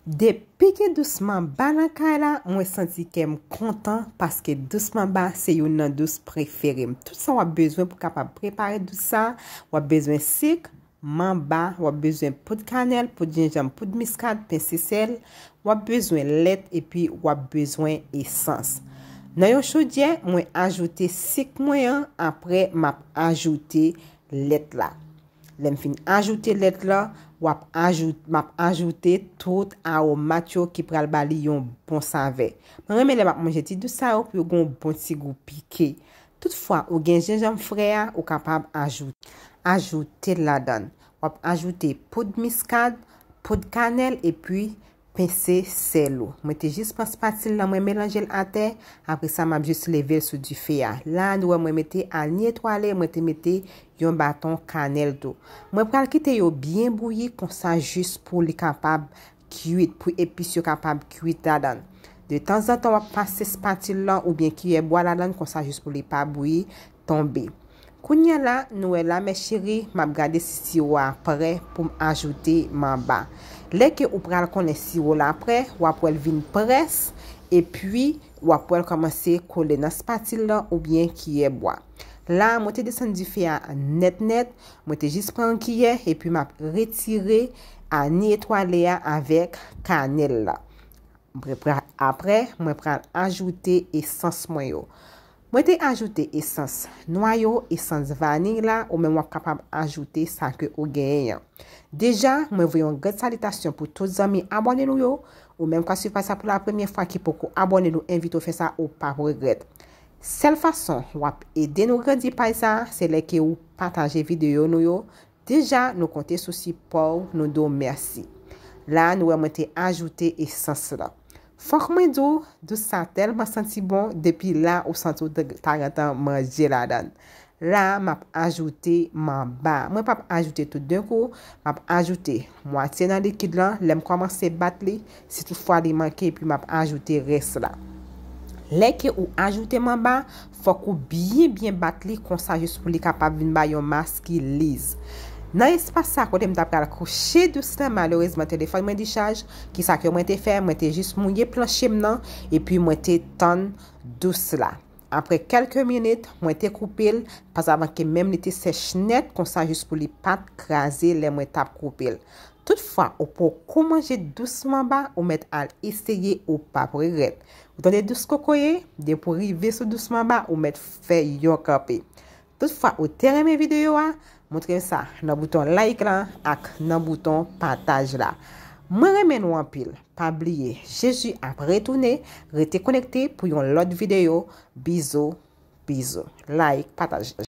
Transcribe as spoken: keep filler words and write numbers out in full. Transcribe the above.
Depi gen dous manba nan kay la, mwen santi kè m kontan paske dous manba se youn nan dous prefere m. Tout sa w ap bezwen pou kapab prepare dous sa, w ap bezwen sik, manba, w ap bezwen poud kanèl, poud jenjanm, poud miskad, pense sèl, w ap bezwen lèt epi w ap bezwen esans. Nan yon chodyè, mwen ajoute sik mwen an, apre m ap ajoute lèt la. Lè m fin ajoute lèt la, w ap ajoute, m ap ajoute tout awomat yo ki pral ba li yon bon savè. Mwen renmen lè m ap manje ti dous sa yo pou yo gen yon bon ti gou pike. Toutfwa, ou gen jenjanm fre a, ou kapab ajoute, ajoute l ladan l. W ap ajoute poud miskad, poud kanèl epi pense sèl ou. Mwen te jis pran spatil lan, mwen melanje l atè. Apre sa, m ap jis leve l sou dife a. La, nou wè mwen mete al ni etwale, mwen te mete yon baton kanèl tou. Mwen pral kite yo byen bouyi konsa jis pou li kapab kwit, pou epis yo kapab kwit ladan l. De tanzantan, w ap pase spatil lan oubyen kiyè bwa ladan l konsa jis pou li pa bouyi tonbe. Kounye a la, nou wè la, mes chéries, m ap gade si siwo a prè pou m ajoute manba. Lè ke ou pral konnen siwo la prè, w ap wè l vin près, epi w ap wè l kòmanse kole nan spatil lan oubyen kiyè bwa. La, mwen te desann dife a nèt nèt, mwen te jis pran yon kiyè, epi m ap retire al ni etwale a avèk kanèl la. Apre, mwen pral ajoute esans mwen yo. Mwen te ajoute esans nwayo, esans vaniy la, ou menm w ap kapab ajoute sa ke ou genyen an. Deja, mwen voye yon gran salitasyon pou tout zanmi abòne nou yo. Ou menm k ap swiv paj sa pou la premyè fwa ki poko abòne nou, envite w fè sa, ou p ap regrèt. Sèl fason w ap ede nou grandi paj sa, se lè ke ou pataje videyo nou yo. Deja, nou konte sou sipò w, nou di w mèsi. La, nou wè mwen te ajoute esans la. Fòk mwen di w, dous sa tèlman santi bon, depi la, ou santi w ta gentan manje ladan l. La, m ap ajoute manba. Mwen p ap ajoute tout de kou, m ap ajoute mwatye nan likid lan, lè m kòmanse bat li, si toutfwa li manke, epi m ap ajoute rès la. Lè ke ou ajoute manba, fòk ou byen byen bat li konsa jis pou li kapab vin bay yon mas ki liz. Nan espas sa kote m ta pral kouche dous lan, malerezman telefòn mwen dichaj, kisa ke mwen te fè, mwen te jis mouye planche m nan, epi mwen te tann dous la. Apre kèlke minit, mwen te koupe l, pasavan ke menm li te sèch nèt, konsa jis pou li pa t kraze lè mwen t ap koupe l. Toutfwa, ou poko manje dous manba, ou mèt al eseye, ou p ap regrèt. Ou tande dous kokoye? Depi w rive sou dous manba, ou mèt fè yon kanpe. Toutfwa, ou te renmen videyo a, montre m sa nan bouton like la ak nan bouton pataj la. Mwen renmen nou anpil. Pa bliye, Jezi ap retounen, rete konekte pou yon lòt videyo. Bizou, bizou. Like, pataje.